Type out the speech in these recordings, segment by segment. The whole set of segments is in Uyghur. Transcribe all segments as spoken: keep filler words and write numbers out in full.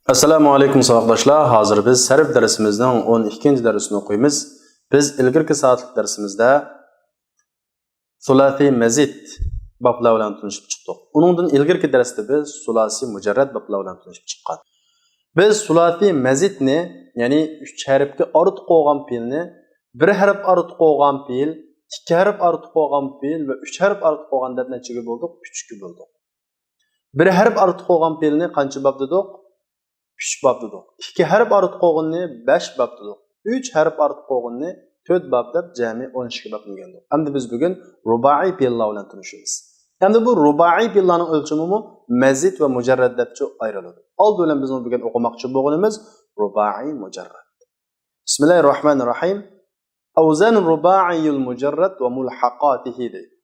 ئەسسالامۇ ئەلەيكۇم ساۋاقداشلار. ھازىر بىز سەرپ دەرسىمىزنىڭ ئون ئىككىنچى دەرسىنى ئوقۇيمىز. بىز ئىلگىرىكى سائەتلىك دەرسىمىزدە سۇلاسىي مەزىد بابلار بىلەن تونۇشۇپ چىقتۇق. ئۇنىڭدىن ئىلگىرىكى دەرستە بىز سۇلاسىي مۇجەررەد بابلار بىلەن تونۇشۇپ چىققان. بىز سۇلاسىي مەزىدنى، يەنى ئۈچ ھەرپكە ئارتۇق بولغان پېئىلنى، بىر ھەرپ ئارتۇق بولغان پېئىل، ئىككى ھەرپ ئارتۇق بولغان پېئىل ۋە ئۈچ ھەرپ ئارتۇق بولغان دەپ نەچچىگە بۆلدۇق؟ ئۈچكە بۆلدۇق. بىر ھەرپ ئارتۇق بولغان پېئىلنى قانچە باب دېدۇق؟ ئۈچ باب دېدۇق. ئىككى ھەرپ ئارتۇق بولغىنىنى بەش باب دېدۇق. ئۈچ ھەرپ ئارتۇق بولغىنىنى تۆت باب دەپ جەمئىي ئون ئىككى باب دېگەندۇق. ئەمدى بىز بۈگۈن رۇبائىي پېئىللار بىلەن تونۇشىمىز. ئەمدى بۇ رۇبائىي پېئىللارنىڭ ئۆلچىمىمۇ مەزىد ۋە مۇجەررەد دەپچۇ ئايرىلىدۇ. ئالدى بىلەن بىزنىڭ بۈگۈن ئوقۇماقچى بولغىنىمىز رۇبائىي مۇجەررەد. بىسمىللاھىررەھمانىررەھىم. ئەۋزان رۇبائىيۇل مۇجەررەد ۋە مۇلھەقاتىھى دەيدۇ.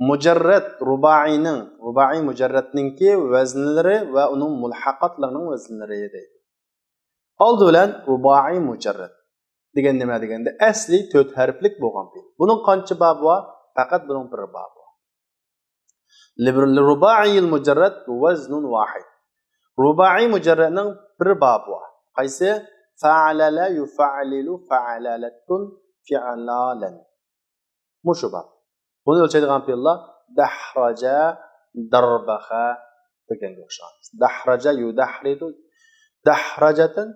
مۇجەررەد رۇبائىينىڭ، رۇبائىي مۇجەررەدنىڭكى ۋەزنلىرى ۋە ئۇنىڭ مۇلھەقاتلىرىنىڭ ۋەزنلىرى دەيدۇ. ئالدى بىلەن رۇبائىي مۇجەررەد دېگەن نېمە دېگەندە، ئەسلى تۆت ھەرپلىك بولغان پېئىل. بۇنىڭ قانچە بابى بار؟ پەقەت بۇنىڭ بىر بابى بار. لىرۇبائىيىل مۇجەررەد ۋەزنۇن ۋاھىد. رۇبائىي مۇجەررەدنىڭ بىر بابى بار. قايسى؟ فەئەلەلە يۇفەئەلىلۇ فەئەلەلەتتۇن فىئەلالەن. مۇشۇ باب. بۇنى ئۆلچەيدىغان پېئىللار دەھرەجە، دەربەخە دېگەنگە ئوخشايمىز. دەھرەجە يۇدەھرىدۇ، دەھرەجەتەن،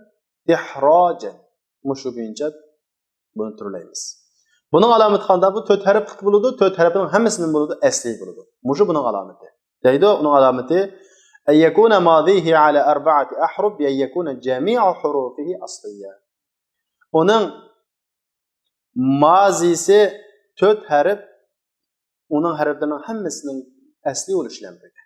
دىھراجەن. مۇشۇ بويىچە بۇنى تۈرلەيمىز. بۇنىڭ ئالامىتى قانداق؟ بۇ تۆت ھەرپلىك بولىدۇ، تۆت ھەرپنىڭ ھەممىسىدىن بولىدۇ، ئەسلى بولىدۇ. مۇشۇ بۇنىڭ ئالامىتى. دەيدۇ، ئۇنىڭ ئالامىتى أن يكون ماضيه على أربعة أحرف بأن يكون جميع حروفه أصلية. ئۇنىڭ مازىسى تۆت ھەرپ، ئۇنىڭ ھەرپلىرىنىڭ ھەممىسىنىڭ ئەسلى بولۇشى بىلەن بىرگە.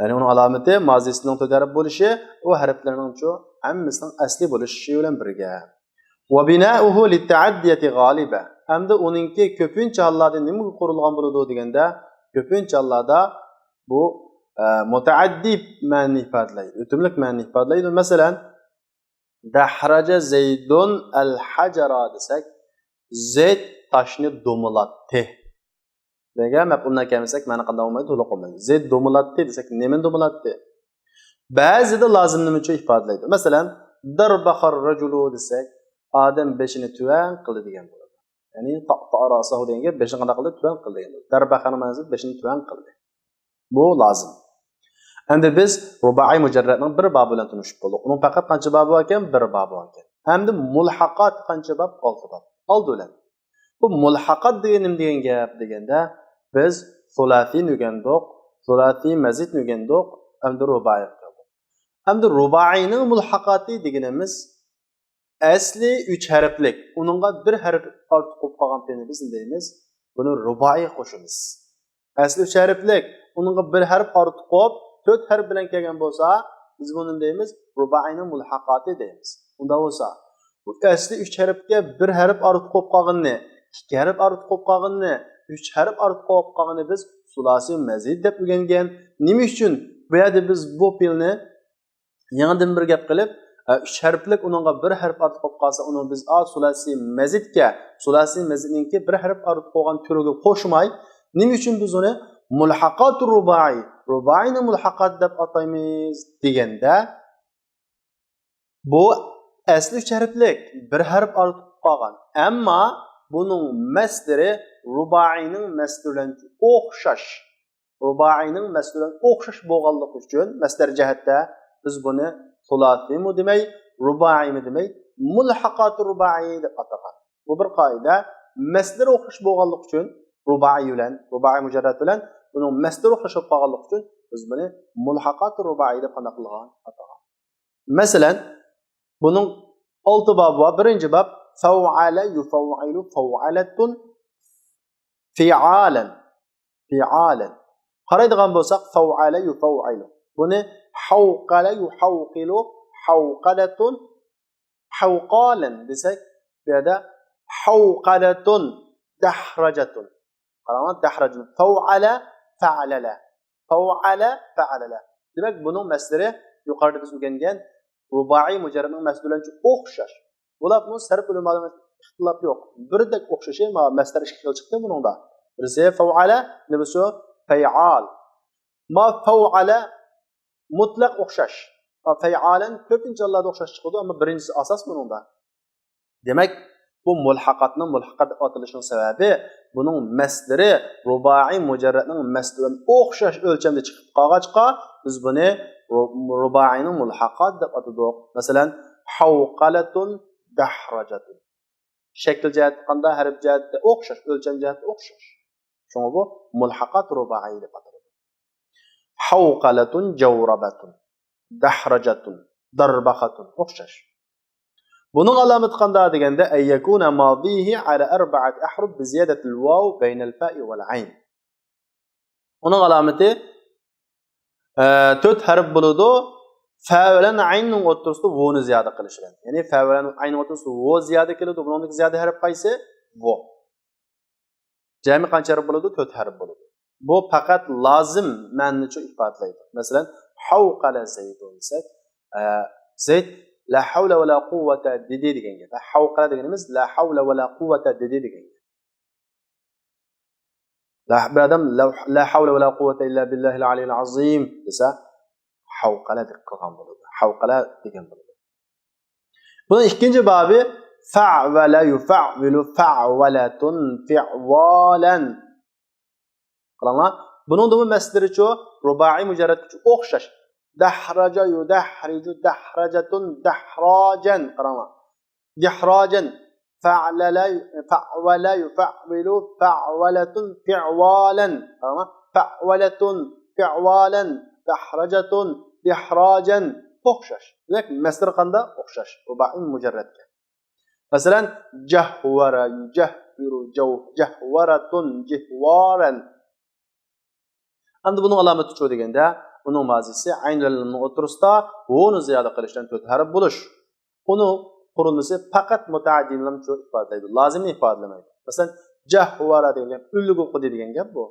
يەنى ئۇنىڭ ئالامىتى مازىسىنىڭ تۆت ھەرپ بولۇشى، ئۇ ھەرپلەرنىڭچۇ ھەممىسىنىڭ ئەسلى بولۇشى بىلەن بىرگە. وبناؤه للتعدية غالبا. ئەمدى ئۇنىڭكى كۆپىنچە ھاللاردا نېمىگە قۇرۇلغان بولىدۇ دېگەندە، كۆپىنچە ھاللاردا بۇ، ئە، مۇتەئەددى مەنىنى ئىپادىلەيدۇ، ئۆتۈملۈك مەنىنى ئىپادىلەيدۇ. مەسىلەن، دەھرەجە زەيدۇن ئەل ھەجەرا دېسەك، زەيد تاشنى دومىلاتتى دېگەن مەپئۇلنى كەلمىسەك، مەنە قانداق بولمايدۇ؟ تولۇق بولمايدۇ. زەيد دومىلاتتى دېسەك، نېمىنى دومىلاتتى؟ بەزىدە لازىمنىمۇچۇ ئىپادىلەيدۇ. مەسىلەن، دەربەخەر رەجۇلۇ دېسەك، ئادەم بېشىنى تۆۋەن قىلدى دېگەن بولىدۇ. يەنى تەئتەئە رەئسەھۇ دېگەنگە بېشىنى قانداق قىلدى؟ تۆۋەن قىلدى دېگەن بولىدۇ. دەربەخەنىڭ مەنىسى بېشىنى تۆۋەن قىلدى. بۇ لازىم. ئەمدى بىز رۇبائىي مۇجەررەدنىڭ بىر بابى بىلەن تونۇشۇپ بولدۇق. ئۇنىڭ پەقەت قانچە بابى باركەن؟ بىر بابى باركەن. ئەمدى مۇلھەقات قانچە باب؟ ئالتە باب. ئالدى بىلەن بۇ مۇلھەقات دېگەن نېمە دېگەن گەپ دېگەندە، بىز سۇلاسىينى ئۆگەندۇق، سۇلاسىي مەزىدنى ئۆگەندۇق، ئەمدى رۇبائىيغا كەلدۇق. ئەمدى رۇبائىينىڭ مۇلھەقاتى دېگىنىمىز ئەسلى ئۈچ ھەرپلىك، ئۇنىڭغا بىر ھەرپ ئارتۇق بولۇپ قالغان پېئىلنى بىز نېمە دەيمىز؟ بۇنى رۇبائىيغا قوشىمىز. ئەسلى ئۈچ ھەرپلىك، ئۇنىڭغا بىر ھەرپ ئارتۇق بولۇپ، تۆت ھەرپ بىلەن كەلگەن بولسا، بىز بۇنى نېمە دەيمىز؟ رۇبائىينىڭ مۇلھەقاتى دەيمىز. ئۇنداق بولسا، بۇ ئەسلى ئۈچ ھەرپكە بىر ھەرپ ئارتۇق بولۇپ قالغىنىنى، ئىككى ھەرپ ئارتۇق بولۇپ قالغىنىنى، ئۈچ ھەرپ ئارتۇق بولۇپ قالغىنىنى بىز سۇلاسىي مەزىد دەپ ئۆگەنگەن. نېمە ئۈچۈن؟ بۇ يەردە بىز بۇ پېئىلنى يېڭىدىن بىر گەپ قىلىپ، ئە، ئۈچ ھەرپلىك، ئۇنىڭغا بىر ھەرپ ئارتۇق بولۇپ قالسا، ئۇنىڭ بىز، ئا، سۇلاسىي مەزىدكە، سۇلاسىي مەزىدنىڭكى بىر ھەرپ ئارتۇق بولغان تۈرىگە قوشماي، نېمە ئۈچۈن بىز ئۇنى مۇلھەقاتۇر رۇبائىي، رۇبائىينىڭ مۇلھەقاتى دەپ ئاتايمىز دېگەندە، بۇ ئەسلى ئۈچ ھەرپلىك، بىر ھەرپ ئارتۇق بولۇپ قالغان. ئەمما بۇنىڭ مەسدىرى رۇبائىينىڭ مەسدىرى بىلەن ئوخشاش. رۇبائىينىڭ مەسدىرى بىلەن ئوخشاش بولغانلىقى ئۈچۈن، مەسدەر جەھەتتە بىز بۇنى سۇلاسىيمۇ دېمەي، رۇبائىيمۇ دېمەي، مۇلھەقاتۇر رۇبائىي دەپ ئاتىغان. بۇ بىر قائىدە. مەسدىرى ئوخشاش بولغانلىقى ئۈچۈن رۇبائىي بىلەن، رۇبائىي مۇجەررەد بىلەن بۇنىڭ مەسدىرى ئوخشاش بولۇپ قالغانلىقى ئۈچۈن بىز بۇنى مۇلھەقاتۇر رۇبائىي دەپ قانداق قىلغان؟ ئاتىغان. مەسىلەن، بۇنىڭ ئالتە بابى بار. بىرىنچى باب، فەۋئەلە يۇفەۋئىلۇ فەۋئەلەتۇن فىئالەن. فىئالەن. قارايدىغان بولساق، فەۋئەلە يۇفەۋئىلۇ. بۇنى ھەۋقەلە يۇھەۋقىلۇ ھەۋقەلەتۇن ھەۋقالەن دېسەك، بۇ يەردە ھەۋقەلەتۇن، دەھرەجەتۇن. قاراڭلار، دەھرەجەتۇن. فەۋئەلە، فەئەلەلە. فەۋئەلە، فەئەلەلە. دېمەك، بۇنىڭ مەسدىرى يۇقىرىدا بىز ئۆگەنگەن رۇبائىي مۇجەررەدنىڭ مەسدىرى بىلەن ئوخشاش. بۇلار بۇنى سەرپ ئۆلىمالىرىنىڭ ئىختىلاپى يوق. بىردەك ئوخشىشى، ما، مەسدەر ئىككى خىل چىقتى بۇنىڭدا. بىرسى فەۋئەلە، نېمىسى؟ فەئال. ما فەۋئەلە مۇتلەق ئوخشاش. فەيئالەن كۆپىنچە ھاللاردا ئوخشاش چىقىدۇ، ئەمما بىرىنچىسى ئاساس بۇنىڭدا. دېمەك، بۇ مۇلھەقاتنىڭ مۇلھەقات دەپ ئاتىلىشىنىڭ سەۋەبى، بۇنىڭ مەسدىرى رۇبائىي مۇجەررەتنىڭ مەسدىرى بىلەن ئوخشاش ئۆلچەمدە چىقىپ قالغاچقا، بىز بۇنى رۇ-، رۇبائىينىڭ مۇلھەقاتى دەپ ئاتىدۇق. مەسىلەن، ھەۋقەلەتۇن، دەھرەجەتۇن. شەكىل جەھەتتە قانداق؟ ھەرپ جەھەتتە ئوخشاش، ئۆلچەم جەھەتتە ئوخشاش. شۇڭا بۇ مۇلھەقات رۇبائىي دەپ ئاتىلىدۇ. ھەۋقەلەتۇن، جەۋرەبەتۇن، دەھرەجەتۇن، دەربەخەتۇن، ئوخشاش. بۇنىڭ ئالامىتى قانداق دېگەندە، أن يكون ماضيه على أربعة أحرف بزيادة الواو بين الفاء والعين. ئۇنىڭ ئالامىتى، ئە، تۆت ھەرپ بولىدۇ. فە بىلەن ئەيننىڭ ئوتتۇرىسىدا ۋونى زىيادە قىلىش بىلەن. يەنى فە بىلەن ئەيننىڭ ئوتتۇرىسىدا ۋو زىيادە كېلىدۇ. بۇنىڭدىكى زىيادە ھەرپ قايسى؟ ۋو. جەمئىي قانچە ھەرپ بولىدۇ؟ تۆت ھەرپ بولىدۇ. بۇ پەقەت لازىم مەنىنى ئىپادىلەيدۇ. مەسىلەن، ھەۋقەلە زەيدۇن دېسەك، ئە، زەيد لا ھەۋلە ۋە لا قۇۋۋەتە دېدى دېگەن گەپ. ھەۋقەلە دېگىنىمىز لا ھەۋلە ۋە لا قۇۋۋەتە دېدى دېگەن گەپ. لا، بىر ئادەم لا، لا ھەۋلە ۋە لا قۇۋۋەتە ئىللا بىللاھىل ئەلىييىل ئەزىم دېسە، ھەۋقەلە دەپ قىلغان بولىدۇ. ھەۋقەلە دېگەن بولىدۇ. بۇنىڭ ئىككىنچى بابى فەئۋەلە يۇفەئۋىلۇ فەئۋەلەتۇن فىئۋالەن. قاراڭلار، بۇنىڭدىمۇ مەسدىرىچۇ، رۇبائىي مۇجەررەتكىچۇ ئوخشاش. دەھرەجە يۇدەھرىجۇ دەھرەجەتۇن دەھراجەن. قاراڭلار. دىھراجەن. فەئلەلە، فەئۋەلە يۇفەئۋىلۇ فەئۋەلەتۇن فىئۋالەن. قاراڭلار. فەئۋەلەتۇن فىئۋالەن. دەھرەجەتۇن دىھراجەن. ئوخشاش. دېمەك، مەسدىرى قاندا؟ ئوخشاش. رۇبائىي مۇجەررەتكە. مەسىلەن، جەھۋەرە يۇجەھۋىرۇ جەۋ-، جەھۋەرەتۇن جىھۋارەن. ئەمدى بۇنىڭ ئالامىتىچۇ دېگەندە، ئۇنىڭ مازىسى ئەين بىلەن لامنىڭ ئوتتۇرىسىدا ۋونى زىيادە قىلىش بىلەن تۆت ھەرپ بولۇش. ئۇنىڭ قۇرۇلمىسى پەقەت مۇتەئەددىنى چۇ ئىپادىلەيدۇ، لازىمنى ئىپادىلىمەيدۇ. مەسىلەن، جەھۋەرە دېگەن گەپ ئۈنلۈك ئوقۇدى دېگەن گەپ بۇ.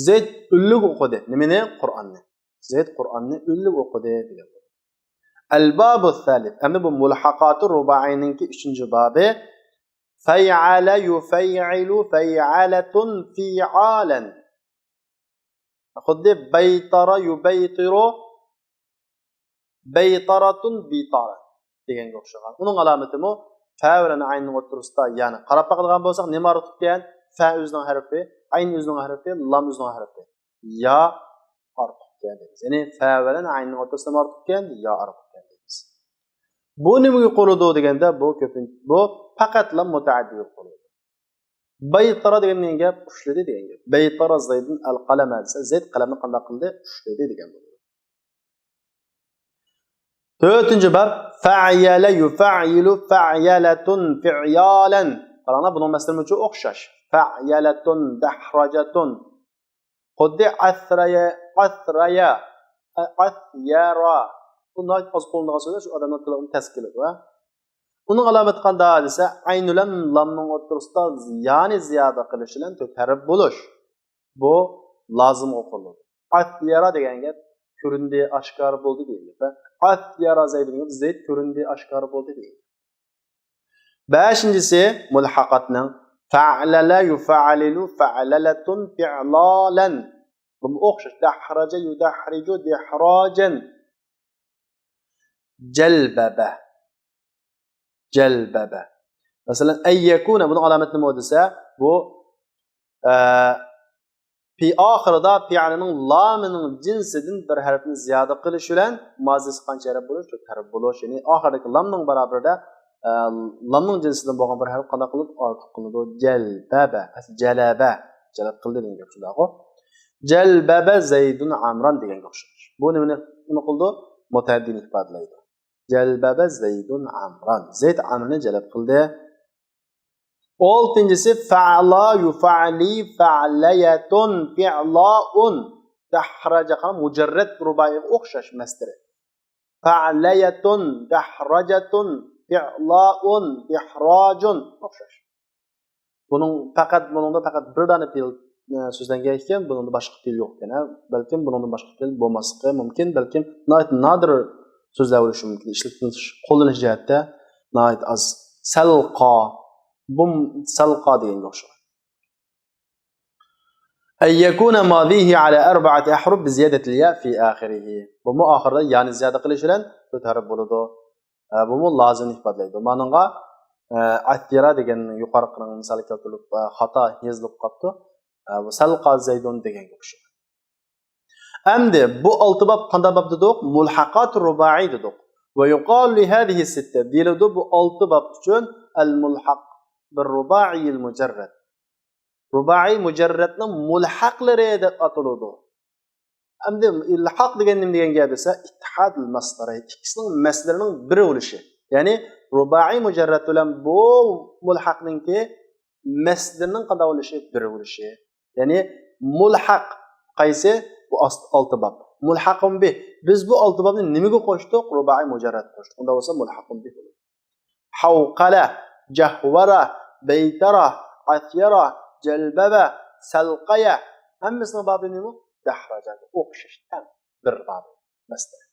زەيد ئۈنلۈك ئوقۇدى. نېمىنى؟ قۇرئاننى. زەيد قۇرئاننى ئۈنلۈك ئوقۇدى دېگەن. ئەلبابۇ سالىس. ئەمدى بۇ مۇلھەقاتۇ رۇبائىينىڭكى ئۈچىنچى بابى. فەيئەلە يۇفەيئىلۇ فەيئەلەتۇن فىئالەن. خۇددى بەيتەرە يۇبەيتىرۇ بەيتەرەتۇن بىتارەن دېگەنگە ئوخشىغان. ئۇنىڭ ئالامىتىمۇ فە بىلەن ئەيننىڭ ئوتتۇرىسىدا، يەنى قاراپ باقىدىغان بولساق، نېمە ئارتۇقكەن؟ فە ئۆزىنىڭ ھەرپى، ئەين ئۆزىنىڭ ھەرپى، لام ئۆزىنىڭ ھەرپى. يا ئارتۇقكەن دەيمىز. يەنى فە بىلەن ئەيننىڭ ئوتتۇرىسىدا نېمە ئارتۇقكەن؟ يا ئارتۇقكەن دەيمىز. بۇ نېمىگە قۇرۇلىدۇ دېگەندە، بۇ كۆپىن-، بۇ پەقەتلا مۇتەئەددىگە قۇرۇلىدۇ. بەيتەرە دېگەن نېمە گەپ؟ ئۇشلىدى دېگەن گەپ. بەيتەرە زەيدۇن ئەل قەلەمە دېسە، زەيد قەلەمنى قانداق قىلدى؟ ئۇشلىدى دېگەن بولىدۇ. تۆتىنچى باب، فەئيەلە يۇفەئيىلۇ فەئيەلەتۇن فىئيالەن. قاراڭلار، بۇنىڭ مەسىلىمىچۇ ئوخشاش. فەئيەلەتۇن، دەھرەجەتۇن. خۇددى ئەسرەيە، ئەسرەيە، ئە-، ئەسيەرا. بۇ ناھايىتى ئاز قوللىنىدىغان سۆزلەر، شۇ ئادەمنىڭ تىلىغا تەس كېلىدۇ، ھە. ئۇنىڭ ئالامىتى قانداق دېسە، ئەين بىلەن لامنىڭ ئوتتۇرىسىدا يانى زىيادە قىلىش بىلەن تۆت ھەرپ بولۇش. بۇ لازىمغا قۇرۇلىدۇ. ئەسيەرا دېگەن گەپ كۆرۈندى، ئاشكارا بولدى دېگەن گەپ. ئەسيەرا زەيدۇن دېگەن گەپ زەيد كۆرۈندى، ئاشكارا بولدى دېگەن گەپ. بەشىنچىسى مۇلھەقاتنىڭ فەئلەلە يۇفەئلىلۇ فەئلەلەتۇن فىئلالەن. بۇمۇ ئوخشاش. دەھرەجە يۇدەھرىجۇ دىھراجەن. جەلبەبە. جەلبەبە. مەسىلەن، ئەن يەكۇنە، بۇنىڭ ئالامىتى نېمە دېسە، بۇ، ئە، پى-، ئاخىرىدا پىئلىنىڭ لامىنىڭ جىنسىدىن بىر ھەرپنى زىيادە قىلىش بىلەن مازىسى قانچە ھەرپ بولۇش؟ تۆت ھەرپ بولۇش. يەنى ئاخىرىدىكى لامنىڭ بارابىرىدا، ئە، لامنىڭ جىنسىدىن بولغان بىر ھەرپ قانداق قىلىنىدۇ؟ ئارتۇق قىلىنىدۇ. جەلبەبە. ئەسلى جەلەبە. جەلب قىلدى دېگەن گەپ شۇنداقغۇ. جەلبەبە زەيدۇن ئەمران دېگەنگە ئوخشاش. بۇ نېمىنى، نېمە قىلىدۇ؟ مۇتەئەددىنى ئىپادىلەيدۇ. جەلبەبە زەيدۇن ئەمران. زەيد ئەمرنى جەلب قىلدى. ئالتىنچىسى، فەئلا يۇفەئلى فەئلەيەتۇن فىئلائۇن. دەھرەجە، قاراڭ، مۇجەررەد رۇبائىيغا ئوخشاش مەسدىرى. فەئلەيەتۇن، دەھرەجەتۇن، فىئلائۇن، دىھراجۇن. ئوخشاش. بۇنىڭ پەقەت، بۇنىڭدا پەقەت بىر دانە پېئىل، ئە، سۆزلەنگەن ئىكەن، بۇنىڭدا باشقا پېئىل يوق ئىكەن، ھە؟ بەلكىم بۇنىڭدىن باشقا پېئىل بولماسلىقى مۇمكىن، بەلكىم ناھايىتى نادىر سۆزلەر بولۇشى مۇمكىن. ئىشلىتىلىش، قوللىنىش جەھەتتە ناھايىتى ئاز. سەلقا، بۇم، سەلقا دېگەنگە ئوخشاش. أن يكون ماضيه على أربعة أحرف بزيادة الياء في آخره. بۇمۇ ئاخىرىدا يانى زىيادە قىلىش بىلەن تۆت ھەرپ بولىدۇ. ئە، بۇمۇ لازىمنى ئىپادىلەيدۇ. مانىڭغا، ئە، ئەسيەرە دېگەن يۇقىرىقىنىڭ مىسالى كەلتۈرۈلۈپ، ئە، خاتا يېزىلىپ قاپتۇ. ئە، بۇ سەلقا زەيدۇن دېگەنگە ئوخشايدۇ. ئەمدى بۇ ئالتە باب قانداق باب دېدۇق؟ مۇلھەقات رۇبائىي دېدۇق. ويقال لهذه الستة دېيىلىدۇ بۇ ئالتە باب ئۈچۈن الملحق بالرباعي المجرد. رۇبائىي مۇجەررەتنىڭ مۇلھەقلىرى دەپ ئاتىلىدۇ. ئەمدى ئىلھاق دېگەن نېمە دېگەن گەپ دېسە، اتحاد المصدرين، ئىككىسىنىڭ مەسدىرىنىڭ بىر بولۇشى. يەنى رۇبائىي مۇجەررەت بىلەن بۇ مۇلھەقنىڭكى مەسدىرىنىڭ قانداق بولۇشى؟ بىر بولۇشى. يەنى مۇلھەق قايسى؟ بۇ ئاست-، ئالتە باب. مۇلھەقۇن بىھ. بىز بۇ ئالتە بابنى نېمىگە قوشتۇق؟ رۇبائىي مۇجەررەت قوشتۇق. ئۇنداق بولسا مۇلھەقۇن بىھ بولىدۇ. ھەۋقەلە، جەھۋەرە، بەيتەرە، ئەسيەرە، جەلبەبە، سەلقەيە. ھەممىسىنىڭ بابى نېمە؟ دەھرەجەگە ئوخشاش، تەڭ بىر بابى. مەسدەر.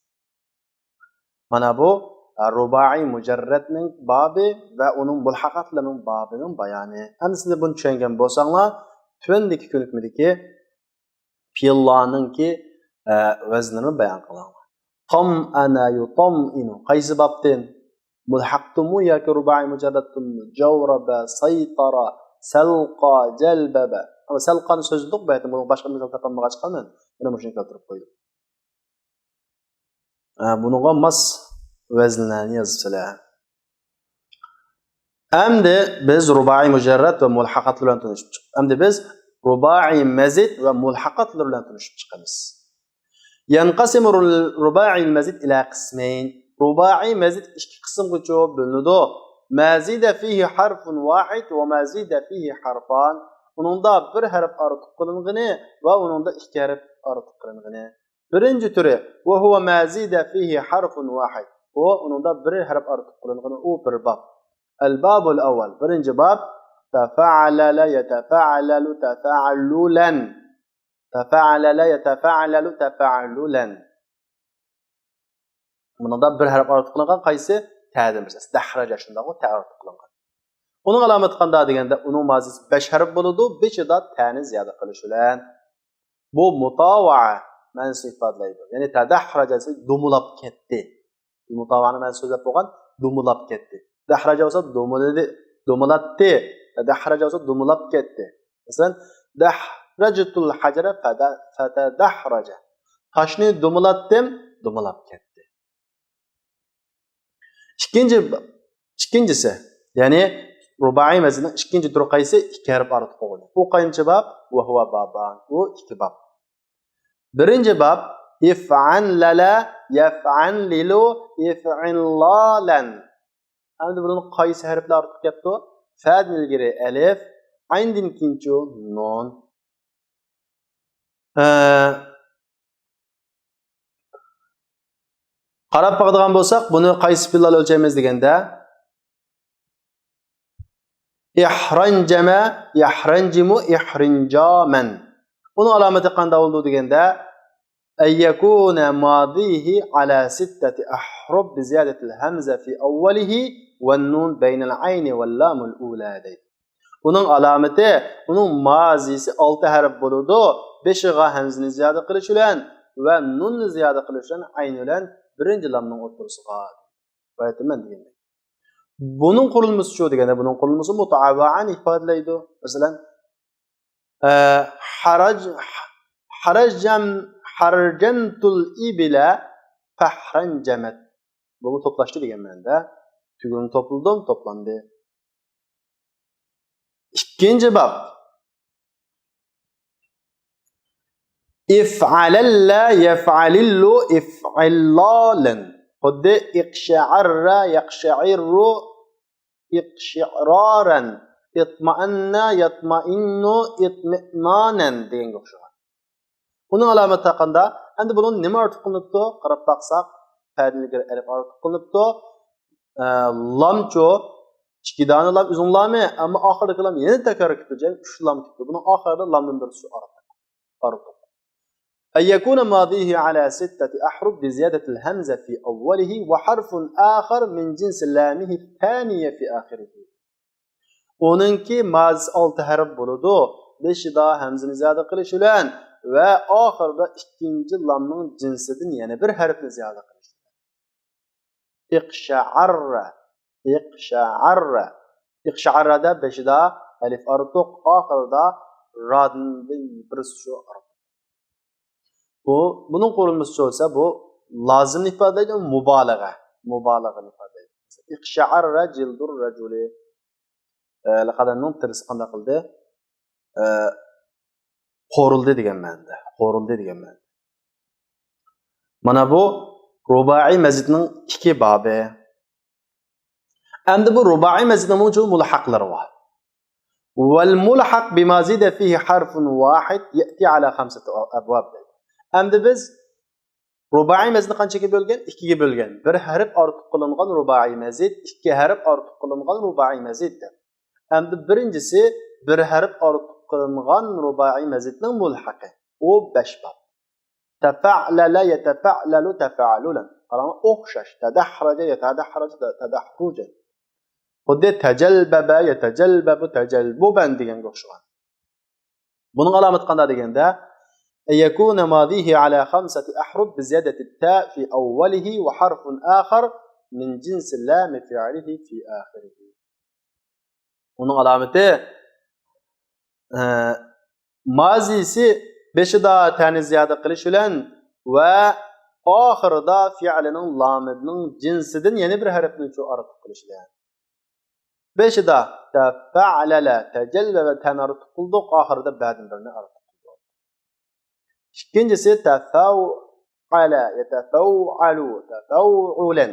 مانا بۇ، ئە، رۇبائىي مۇجەررەتنىڭ بابى ۋە ئۇنىڭ مۇلھەقاتلىرىنىڭ بابىنىڭ بايانى. ئەمدى سىلەر بۇنى چۈشەنگەن بولساڭلار، تۆۋەندىكى كۆنۈكمىدىكى پېئىللارنىڭكى، ئە، ۋەزنىنى بايان قىلىڭلار. طمأن يطمئن. قايسى بابتىن؟ مۇلھەقتىنمۇ ياكى رۇبائىي مۇجەررەتتىنمۇ؟ جەۋرەبە، سەيتەرە، سەلقا، جەلبەبە. ئەمما سەلقانى سۆزلىدۇق، بۇ يەردە بۇنىڭ باشقا مىسال تاپالمىغاچقا مەن يەنە مۇشۇنى كەلتۈرۈپ قويدۇم. ئە، بۇنىڭغا ماس ۋەزىنلەرنى يازىسىلەر. ئەمدى بىز رۇبائىي مۇجەررەت ۋە مۇلھەقاتلار بىلەن تونۇشۇپ چىقتۇق. ئەمدى بىز رۇبائىي مەزىد ۋە مۇلھەقاتلار بىلەن تونۇشۇپ چىقىمىز. ينقسم الرباعي المزيد إلى قسمين. رۇبائىي مەزىد ئىككى قىسىمغىچۇ بۆلۈنىدۇ. ما زيد فيه حرف واحد وما زيد فيه حرفان. ئۇنىڭدا بىر ھەرپ ئارتۇق قىلىنغىنى ۋە ئۇنىڭدا ئىككى ھەرپ ئارتۇق قىلىنغىنى. بىرىنچى تۈرى، وهو ما زيد فيه حرف واحد. ئۇ، ئۇنىڭدا بىر ھەرپ ئارتۇق قىلىنغىنى، ئۇ بىر باب. الباب الأول، بىرىنچى باب، تفعلل يتفعلل تفعللا. تفعلل يتفعلل تفعللا. بۇنىڭدا بىر ھەرپ ئارتۇق قىلىنغان قايسى؟ تەدىن بىرسى. دەھرەجە شۇنداقمۇ؟ تە ئارتۇق قىلىنغان. ئۇنىڭ ئالامىتى قانداق دېگەندە، ئۇنىڭ مازىسى بەش ھەرپ بولىدۇ، بېشىدا تەنى زىيادە قىلىش بىلەن. بۇ مۇتاۋەئە مەنىسىنى ئىپادىلەيدۇ. يەنى تەدەھرەجە دېسە دومىلاپ كەتتى. مۇتاۋەئەنىڭ مەنىسى سۆزلەپ بولغان دومىلاپ كەتتى. دەھرەجە بولسا دومىلىدى، دومىلاتتى. دەھرەجە بولسا دومىلاپ كەتتى. مەسىلەن، دەھرەجتۇل ھەجەرە فەدە-، فەتەدەھرەجە. تاشنى دومىلاتتىم، دومىلاپ كەتتى. ئىككىنچى، ئىككىنچىسى، يەنى رۇبائىي مەزىدنىڭ ئىككىنچى تۈرى قايسى؟ ئىككى ھەرپ ئارتۇق بولغىنى. ئۇ قايسى باب؟ ۋەھۇۋە بابان. ئۇ ئىككى باب. بىرىنچى باب، ئىفئەنلەلە، يەفئەنلىلۇ، ئىفئىنلالەن. ئەمدى بۇنىڭ قايسى ھەرپلەر ئارتۇق كەپتۇ؟ فەدىن ئىلگىرى ئەلىف، ئەيندىن كېيىنچۇ نۇن. ئە، قاراپ باقىدىغان بولساق، بۇنى قايسى پېئىللار ئۆلچەيمىز دېگەندە، ئىھرەنجەمە، يەھرەنجىمۇ، ئىھرىنجامەن. ئۇنىڭ ئالامىتى قانداق بولىدۇ دېگەندە، أن يكون ماضيه على ستة أحرف بزيادة الهمزة في أوله والنون بين العين واللام الأولى دەيدۇ. ئۇنىڭ ئالامىتى، ئۇنىڭ مازىسى ئالتە ھەرپ بولىدۇ. بېشىغا ھەمزىنى زىيادە قىلىش بىلەن ۋە نۇننى زىيادە قىلىش بىلەن، ئەين بىلەن بىرىنچى لامنىڭ ئوتتۇرىسىغا. باياتىمەن دېگەندەك. بۇنىڭ قۇرۇلمىسى شۇ دېگەندە، بۇنىڭ قۇرۇلمىسى مۇتەۋەئەنى ئىپادىلەيدۇ. مەسىلەن، ئە، ھەرەج-، ھەرەجەم-، ھەرجەمتۇل ئىبىلە فەھرەنجەمەت. بۇمۇ توپلاشتى دېگەن مەنىدە. تۈگۈننى توپلىدىم، توپلاندى. ئىككىنچى باب. ئىفئەلەللە يەفئەلىللۇ ئىفئىللالەن. خۇددى ئىقشەئەررە يەقشەئىررۇ ئىقشىئرارەن، ئىتمەئەننە يەتمەئىننۇ ئىتمىئنانەن دېگەنگە ئوخشىغان. ئۇنىڭ ئالامىتى ھەققىدە، ئەمدى بۇنىڭ نېمە ئارتۇق قىلىنىپتۇ؟ قاراپ باقساق، پەدىن ئىلگىرى ئەلىپ ئارتۇق قىلىنىپتۇ. ئە، لامچۇ، ئىككى دانە لام ئۇزۇن لامى، ئەمما ئاخىرىدىكى لام يەنە تەكرار كېلىپتۇ، جەمئىي ئۈچ لام كېلىپتۇ. بۇنىڭ ئاخىرىدا لامدىن بىرسى شۇ ئارتۇق. ئارتۇق. أن يكون ماضيه على ستة أحرف بزيادة الهمزة في أوله وحرف آخر من جنس لامه الثانية في آخره. ئۇنىڭكى مازىسى ئالتە ھەرپ بولىدۇ. بېشىدا ھەمزىنى زىيادە قىلىش بىلەن ۋە ئاخىرىدا ئىككىنچى لامنىڭ جىنسىدىن يەنە بىر ھەرپنى زىيادە قىلىش بىلەن. ئىقشەئەررە، ئىقشەئەررە. ئىقشەئەررەدە بېشىدا ئەلىف ئارتۇق، ئاخىرىدا رادىن بىر شۇ ئارتۇق. بۇ، بۇنىڭ قۇرۇلمىسى بولسا بۇ لازىمنى ئىپادىلەيدۇ، مۇبالىغە، مۇبالىغىنى ئىپادىلەيدۇ. ئىقشەئەررە جىلدۇر رەجۇلى. ئە، قەدەمنىڭ تېرىسى قانداق قىلدى؟ ئە، قورۇلدى دېگەن مەنىدە. قورۇلدى دېگەن مەنىدە. مانا بۇ رۇبائىي مەزىدنىڭ ئىككى بابى. ئەمدى بۇ رۇبائىي مەزىدنىڭ مۇلھەقلىرى بار. والملحق بما زيد فيه حرف واحد يأتي على خمسة أبواب دەيدۇ. ئەمدى بىز رۇبائىي مەزىدنى قانچىگە بۆلگەن؟ ئىككىگە بۆلگەن. بىر ھەرپ ئارتۇق قىلىنغان رۇبائىي مەزىد، ئىككى ھەرپ ئارتۇق قىلىنغان رۇبائىي مەزىد دەپ. ئەمدى بىرىنچىسى بىر ھەرپ ئارتۇق قىلىنغان رۇبائىي مەزىدنىڭ مۇلھەقى. ئۇ بەش باب. تەفەئلەلە يەتەفەئلەلۇ تەفەئلۇلەن. قاراڭلار، ئوخشاش. تەدەھرەجە يەتەدەھرەجە تەدەھرۇجەن. خۇددى تەجەلبەبە يەتەجەلبەبۇ تەجەلبۇبەن دېگەنگە ئوخشىغان. بۇنىڭ ئالامىتى قانداق دېگەندە، أن يكون ماضيه على خمسة أحرف بزيادة التاء في أوله وحرف آخر من جنس لام فعله في آخره. ئۇنىڭ ئالامىتى، ئە، مازىسى بېشىدا تەنى زىيادە قىلىش بىلەن ۋە ئاخىرىدا فېئىلنىڭ لامىنىڭ جىنسىدىن يەنە بىر ھەرپنى شۇ ئارتۇق قىلىش بىلەن. بېشىدا تەفەئلەلە، تەجەللەلە تەنى ئارتۇق قىلدۇق، ئاخىرىدا بەدىن بىرنى ئارتۇق قىلدۇق. ئىككىنچىسى تەفەئەلە، يەتەفەئەلۇ، تەفەئۇلەن.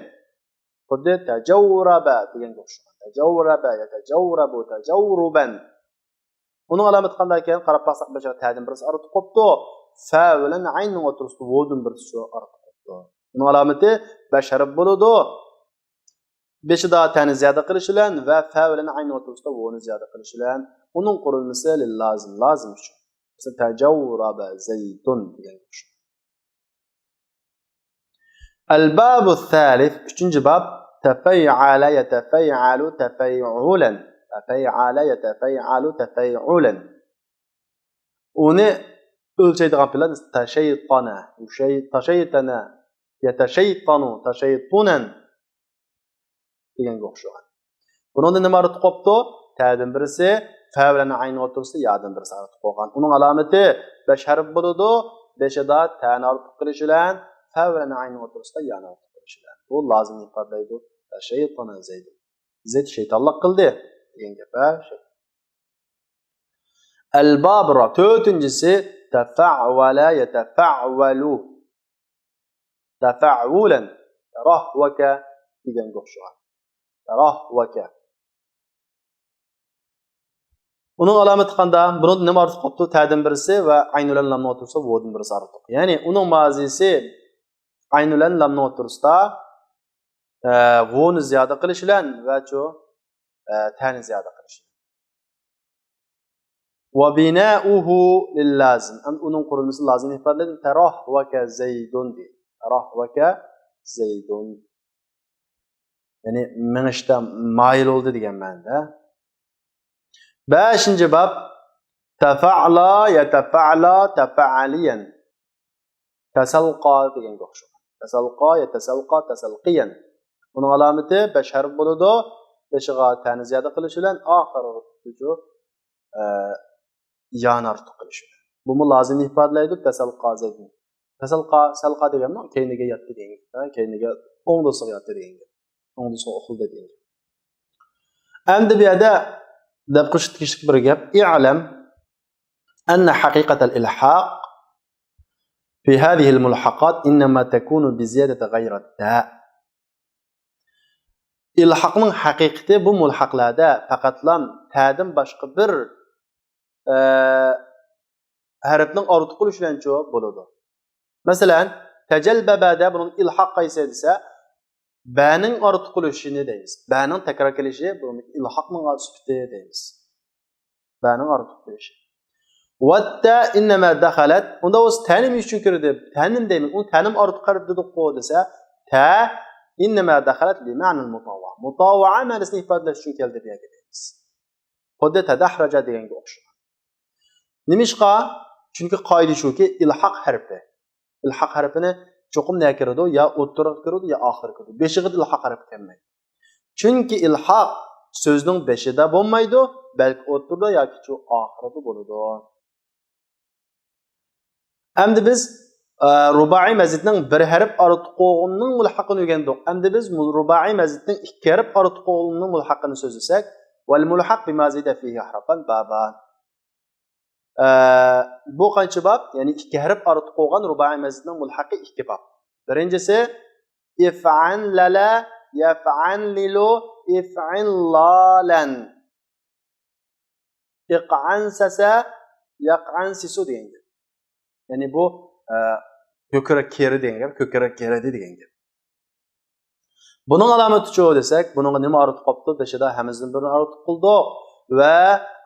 خۇددى تەجەۋرەبە دېگەنگە ئوخشىغان. تەجەۋرەبە، يەتەجەۋرەبۇ، تەجەۋرۇبەن. ئۇنىڭ ئالامىتى قانداق ئىكەن؟ قاراپ باقساق، بېشىغا تەدىن بىرسى ئارتۇق قوپتۇ. فە بىلەن ئەيننىڭ ئوتتۇرىسىدا ۋودىن بىرسى شۇ ئارتۇق قوپتۇ. ئۇنىڭ ئالامىتى بەش ھەرپ بولىدۇ. بېشىدا تەنى زىيادە قىلىش بىلەن ۋە فە بىلەن ئەيننىڭ ئوتتۇرىسىدا ۋونى زىيادە قىلىش بىلەن. ئۇنىڭ قۇرۇلمىسى لىل لازىم، لازىم ئۈچۈن. مىسال، تەجەۋرەبە زەيدۇن دېگەنگە ئوخشايدۇ. الباب الثالث، ئۈچىنچى باب، تەفەيئەلە يەتەفەيئەلۇ تەفەيئۇلەن. تەفەيئەلە يەتەفەيئەلۇ تەفەيئۇلەن. ئۇنى ئۆلچەيدىغان پېئىل تەشەيتانە، تەشەيتانە، يەتەشەيتانۇ تەشەيتۇنەن دېگەنگە ئوخشىغان. بۇنىڭدا نېمە ئارتۇق قوپتۇ؟ تەدىن بىرسى، فە بىلەن ئەيننىڭ ئوتتۇرىسىدا يادىن بىرسى ئارتۇق قوپقان. ئۇنىڭ ئالامىتى بەش ھەرپ بولىدۇ. بېشىدا تەنى ئارتۇق قىلىش بىلەن، فە بىلەن ئەيننىڭ ئوتتۇرىسىدا يانى ئارتۇق قىلىش بىلەن. بۇ لازىمنى ئىپادىلەيدۇ. شەيتانە زەيدۇن. زەيد شەيتانلىق قىلدى دېگەن گەپ، ھە؟ ئەلبابىرا، تۆتىنچىسى، تەفەئۋەلە يەتەفەئۋەلۇ. تەفەئۋۇلەن، تەراھۋەكە دېگەنگە ئوخشىغان. تەراھۋەكە. ئۇنىڭ ئالامىتى قاندا؟ بۇنىڭدا نېمە ئارتۇق قاپتۇ؟ تەدىن بىرسى ۋە ئەينۇ بىلەن لامنىڭ ئوتتۇرىسىدا ۋودىن بىرسى ئارتۇق. يەنى ئۇنىڭ مازىسى ئەينۇ بىلەن لامنىڭ ئوتتۇرىسىدا، ئە، ۋونى زىيادە قىلىش بىلەن ۋە چۇ، ئە، تەنى زىيادە قىلىش. ۋە بىنەئۇھۇ لىل لازىم. ئەمدى ئۇنىڭ قۇرۇلمىسى لازىمنى ئىپادىلەيدۇ. تەراھۋەكە زەيدۇن دېدى. تەراھۋەكە زەيدۇن. يەنى مېڭىشتا مايىل بولدى دېگەن مەنىدە. بەشىنچى باب. تەفەئلا يەتەفەئلا تەفەئەلىيەن. تەسەلقا دېگەنگە ئوخشىغان. تەسەلقا يەتەسەلقا تەسەلقىيەن. ئۇنىڭ ئالامىتى بەش ھەرپ بولىدۇ. بېشىغا تەنى زىيادە قىلىش بىلەن ئاخىرىغا تۇتۇشۇ، ئە، يانى ئارتۇق قىلىش بىلەن. بۇمۇ لازىمنى ئىپادىلەيدۇ. تەسەلقا زەيدۇن. تەسەلقا، سەلقا دېگەننىڭ كەينىگە ياتتى دېگەن گەپ، ھە، كەينىگە ئوڭدىسىغا ياتتى دېگەن گەپ. ئوڭدىسىغا ئۇخلىدى دېگەن گەپ. ئەمدى بۇ يەردە دەپ قوشۇپ تېگىشلىك بىر گەپ. اعلم أن حقيقة الإلحاق في هذه الملحقات إنما تكون بزيادة غير التاء. ئىلھاقنىڭ ھەقىقىتى بۇ مۇلھەقلەردە پەقەتلا تەدىن باشقا بىر، ئە، ھەرپنىڭ ئارتۇق قىلىشى بىلەنچۇ بولىدۇ. مەسىلەن، تەجەلبەبەدە بۇنىڭ ئىلھاق قايسى دېسە، بەنىڭ ئارتۇق قىلىشىنى دەيمىز. بەنىڭ تەكرار كېلىشى بۇنىڭ ئىلھاقنىڭ سۈپىتى دەيمىز. بەنىڭ ئارتۇق قىلىشى. ۋەتتە ئىننەمە دەخەلەت. ئۇندا بولسا تەنىم ئۈچۈن كىردى. تەنىم دەيمىز. ئۇنى تەنىم ئارتۇق قىلدى دېدۇققۇ دېسە، تە ئىننەمە دەخەلەت لىمەنىل مۇتاۋا. مۇتاۋا مەنىسىنى ئىپادىلەش ئۈچۈن كەلدى بۇ يەرگە دەيمىز. خۇددى تەدەھرەجە دېگەنگە ئوخشىغان. نېمىشقا؟ چۈنكى قائىدە شۇكى، ئىلھاق ھەرپى. ئىلھاق ھەرپىنى چوقۇم نەگە كىرىدۇ؟ يا ئوتتۇرىغا كىرىدۇ، يا ئاخىرىغا كىرىدۇ. بېشىغا ئىلھاق ھەرپى كەلمەيدۇ. چۈنكى ئىلھاق سۆزنىڭ بېشىدا بولمايدۇ، بەلكى ئوتتۇرىدا ياكى شۇ ئاخىرىدا بولىدۇ. ئەمدى بىز، ئە، رۇبائىي مەزىدنىڭ بىر ھەرپ ئارتۇق بولغىنىنىڭ مۇلھەقىنى ئۆگەندۇق. ئەمدى بىز مۇ-، رۇبائىي مەزىدنىڭ ئىككى ھەرپ ئارتۇق بولغىنىنىڭ مۇلھەقىنى سۆزلىسەك، ۋەل مۇلھەق بىما زىدە فىھى ھەرپان بابا. ئە، بۇ قانچە باب؟ يەنى ئىككى ھەرپ ئارتۇق بولغان رۇبائىي مەزىدنىڭ مۇلھەقى ئىككى باب. بىرىنچىسى، ئىفئەن لەلە، يەفئەن لىلۇ، ئىفئىن لالەن. ئىقئەن سەسە، يەقئەن سىسۇ دېگەن گەپ. يەنى بۇ، ئە، كۆكرەك كېرى دېگەن گەپ، كۆكرەك كېرىدى دېگەن گەپ. بۇنىڭ ئالامىتىچۇ دېسەك، بۇنىڭغا نېمە ئارتۇق قاپتۇ؟ بېشىدا ھەمزىدىن بىرنى ئارتۇق قىلدۇق ۋە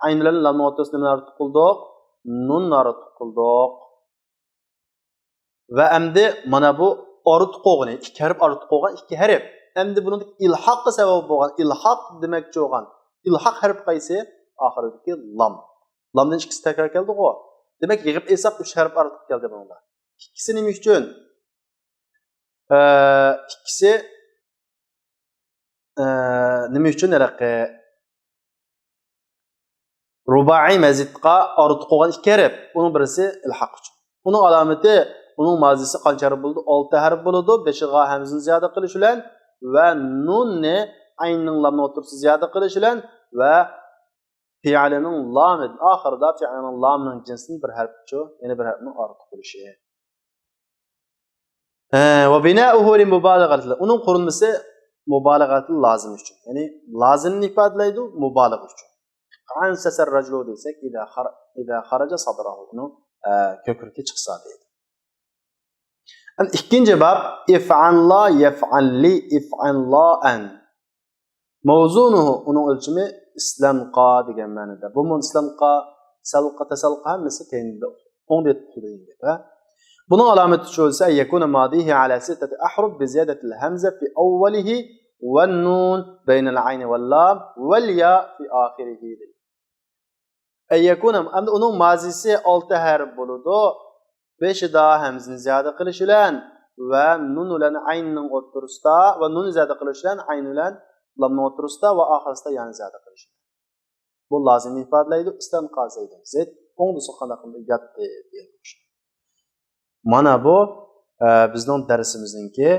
ئەين بىلەن لامنىڭ ئوتتۇرىسىدا نېمىنى ئارتۇق قىلدۇق؟ نۇننى ئارتۇق قىلدۇق. ۋە ئەمدى مانا بۇ ئارتۇق بولغىنى، ئىككى ھەرپ ئارتۇق بولغان ئىككى ھەرپ. ئەمدى بۇنىڭدىكى ئىلھاققا سەۋەب بولغان، ئىلھاق دېمەكچى بولغان، ئىلھاق ھەرپ قايسى؟ ئاخىرىدىكى لام. لامدىن ئىككىسى تەكرار كەلدىغۇ. دېمەك، يىغىپ ئېلساق، ئۈچ ھەرپ ئارتۇق كەلدى بۇنىڭدا. ئىككىسى نېمە ئۈچۈن؟ ئە، ئىككىسى، ئە، نېمە ئۈچۈن ھېلىقى رۇبائىي مەزىدقا ئارتۇق بولغان ئىككى ھەرپ. ئۇنىڭ بىرسى ئىلھاق ئۈچۈن. ئۇنىڭ ئالامىتى، ئۇنىڭ مازىسى قانچە ھەرپ بولىدۇ؟ ئالتە ھەرپ بولىدۇ. بېشىغا ھەمزىنى زىيادە قىلىش بىلەن ۋە نۇننى ئەيننىڭ لامنىڭ ئوتتۇرىسىدا زىيادە قىلىش بىلەن ۋە پىئەلىنىڭ لامى، ئاخىرىدا پىئەلىنىڭ لامىنىڭ جىنسىدىن بىر ھەرپچۇ، يەنى بىر ھەرپنىڭ ئارتۇق بولۇشى. ئە، ۋە بىنائۇھۇ لىمۇبالىغەتىل. ئۇنىڭ قۇرۇلمىسى مۇبالىغەتىل لازىم ئۈچۈن. يەنى لازىمنى ئىپادىلەيدۇ، مۇبالىغە ئۈچۈن. ئەنسەسەر رەجۇلۇ دېسەك، ئىزا خار-، ئىزا خارەجە سادراھۇ. ئۇنىڭ، ئە، كۆكرىكى چىقسا دەيدۇ. ئەمدى ئىككىنچى باب، ئىفئەنلا يەفئەنلى ئىفئەنلائەن. مەۋزۇنۇھۇ، ئۇنىڭ ئۆلچىمى ئىسلەنقا دېگەن مەنىدە. بۇمۇ ئىسلەنقا، سەلقا، تەسەلقا ھەممىسى كەينىدە ئوڭدا ئېيتىپ قويدۇم دەپ، ھە. بۇنىڭ ئالامىتى شۇ دېسە، يەكۇنە مادىھى ئەلە سىتتەتى ئەھرۇف بىزىيادەتىل ھەمزە فى ئەۋۋەلىھى ۋەن نۇن بەينەل ئەينى ۋەل لام ۋەل يا فى ئاخىرىھى دەيدۇ. ئەن يەكۇنە، ئەمدى ئۇنىڭ مازىسى ئالتە ھەرپ بولىدۇ. بېشىدا ھەمزىنى زىيادە قىلىش بىلەن ۋە نۇن بىلەن ئەيننىڭ ئوتتۇرىسىدا ۋە نۇننى زىيادە قىلىش بىلەن ئەين بىلەن لامنىڭ ئوتتۇرىسىدا ۋە ئاخىرىسىدا يانى زىيادە قىلىش. بۇ لازىمنى ئىپادىلەيدۇ. ئىستەنقا زەيدۇن. زەيد ئوڭدىسى قانداق قىلدى؟ ياتتى دېگەن ئوخشاش. مانا بۇ، ئە، بىزنىڭ دەرسىمىزنىڭكى،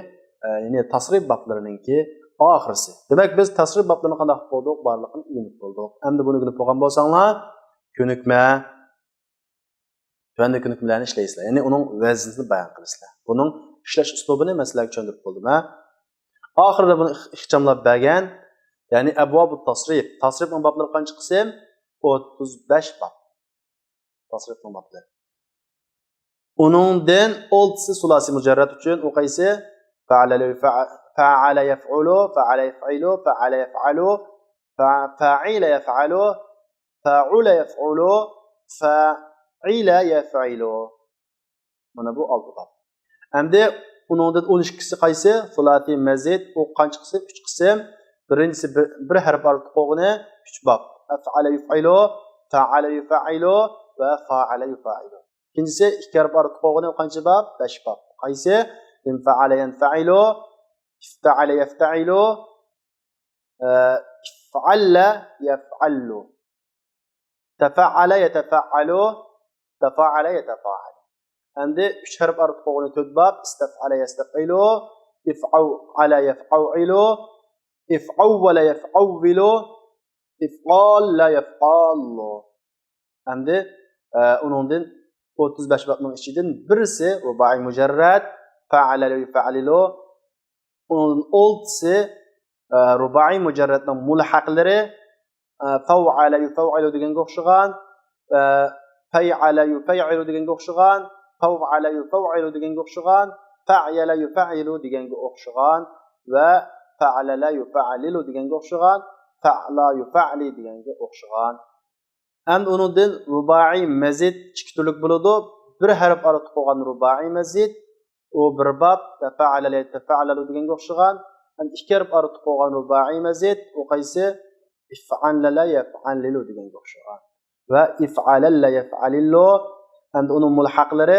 ئە، يەنى تەسرىپ بابلىرىنىڭكى ئاخىرسى. دېمەك، بىز تەسرىپ بابلىرىنى قانداق قىلدۇق؟ بارلىقىنى ئۆگىنىپ بولدۇق. ئەمدى بۇنى ئۆگىنىپ بولغان بولساڭلار، كۆنۈكمە، تۆۋەندىكى كۆنۈكمىلەرنى ئىشلەيسىلەر. يەنى ئۇنىڭ ۋەزنىنى بايان قىلىسىلەر. بۇنىڭ ئىشلەش ئۇسلۇبىنى مەن سىلەرگە چۈشەندۈرۈپ بولدۇم، ھە؟ ئاخىرىدا بۇنى ئىخ-، ئىخچاملاپ بەرگەن، يەنى ئەبۋابۇت تەسرىپ. تەسرىپنىڭ بابلىرى قانچە قىسىم؟ ئوتتۇز بەش باب. تەسرىپنىڭ بابلىرى. ئۇنىڭدىن ئالتىسى سۇلاسىي مۇجەررەد ئۈچۈن. ئۇ قايسى؟ فەئەلە يەفئە-، فەئەلە يەفئۇلۇ، فەئەلە يەفئىلۇ، فەئەلە يەفئەلۇ، فە-، فەئىلە يەفئەلۇ، فەئۇلە يەفئۇلۇ، فەئىلە يەفئىلۇ. مانا بۇ ئالتە باب. ئەمدى ئۇنىڭدىن ئون ئىككىسى قايسى؟ سۇلاسىي مەزىد. ئۇ قانچە قىسىم؟ ئۈچ قىسىم. بىرىنچىسى بىر، بىر ھەرپ ئارتۇق بولغىنى ئۈچ باب. ئەفئەلە يۇفئىلۇ، فەئەلە يۇفەئىلۇ ۋە فائەلە يۇفائىلۇ. ئىككىنچىسى ئىككى ھەرپ ئارتۇق بولغىنى قانچە باب؟ بەش باب. قايسى؟ ئىنفەئەلە يەنفەئىلۇ، ئىفتەئەلە يەفتەئىلۇ، ئە، ئىفئەللە يەفئەللۇ، تەفەئەلە يەتەفەئەلۇ، تەفائەلە يەتەفائەلۇ. ئەمدى ئۈچ ھەرپ ئارتۇق بولغىنى تۆت باب، ئىستەفئەلە يەستەفئىلۇ، ئىفئەۋئەلە يەفئەۋئىلۇ، ئىفئەۋۋەلە يەفئەۋۋىلۇ، ئىفئاللە يەفئاللۇ. ئەمدى، ئە، ئۇنىڭدىن ئوتتۇز بەش بابنىڭ ئىچىدىن بىرسى رۇبائىي مۇجەررەد، فەئەلە يۇفەئلىلۇ. ئۇنىڭدىن ئالتىسى، ئە، رۇبائىي مۇجەررەدنىڭ مۇلھەقلىرى، ئە، فەۋئەلە يۇفەۋئىلۇ دېگەنگە ئوخشىغان، ئە، فەيئەلە يۇفەيئىلۇ دېگەنگە ئوخشىغان، فەۋئەلە يۇفەۋئىلۇ دېگەنگە ئوخشىغان، فەئيەلە يۇفەئيىلۇ دېگەنگە ئوخشىغان ۋە فەئەلەلە يۇفەئلىلۇ دېگەنگە ئوخشىغان، فەئلا يۇفەئلى دېگەنگە ئوخشىغان. ئەمدى ئۇنىڭدىن رۇبائىي مەزىد ئىككى تۈرلۈك بولىدۇ. بىر ھەرپ ئارتۇق بولغان رۇبائىي مەزىد، ئۇ بىر باب، تەفەئەلە يەتەفەئەلەلۇ دېگەنگە ئوخشىغان. ئەمدى ئىككى ھەرپ ئارتۇق بولغان رۇبائىي مەزىد، ئۇ قايسى؟ ئىفئەنلەلە يەفئەنلىلۇ دېگەنگە ئوخشىغان. ۋە ئىفئالەللە يەفئەلىلۇ. ئەمدى ئۇنىڭ مۇلھەقلىرى،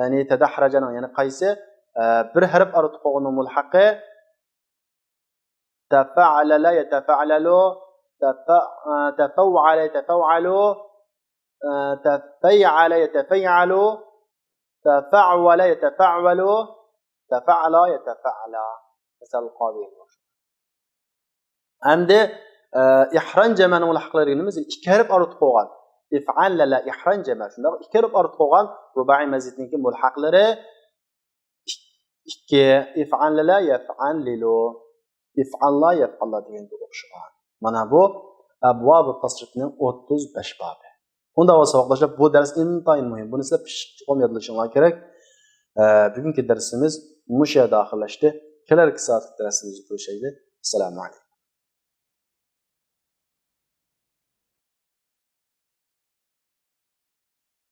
يەنى تەدەھرەجەنىڭ، يەنى قايسى؟ ئە، بىر ھەرپ ئارتۇق بولغاننىڭ مۇلھەقى تەفەئەلەلە يەتەفەئەلەلۇ، تەفە-، ئە، تەفەۋئەلە يەتەفەۋئەلۇ، ئە، تەفەيئەلە يەتەفەيئەلۇ، تەفەئەلە يەتەفەئەلۇ، تەفەئەلە يەتەفەئەلە. مەسەل قاۋىيە. ئەمدى، ئە، ئىھران جەمەنىڭ مۇلھەقلىرى دېگىنىمىز ئىككى ھەرپ ئارتۇق بولغان. ئىفئالەلە ئىھران جەمە. شۇنداق ئىككى ھەرپ ئارتۇق بولغان رۇبائىي مەزىدنىڭكى مۇلھەقلىرى ئىككى. ئىفئالەلە يەفئەلىلۇ. ئىفئاللا يەفئاللا دېگەنگە ئوخشىغان. مانا بۇ ئەبۋابۇ تەسرىفنىڭ ئوتتۇز بەش بابى. ئۇنداق بولسا ساۋاقداشلار، بۇ دەرس ئىنتايىن مۇھىم. بۇنى سىلەر پىششىق چوقۇم يادلىشىڭلار كېرەك. ئە، بۈگۈنكى دەرسىمىز مۇشۇ يەردە ئاخىرلاشتى. كېلەركى سائەتلىك دەرسىمىزدە كۆرۈشەيلى. ئەسسالامۇ ئەلەيكۇم.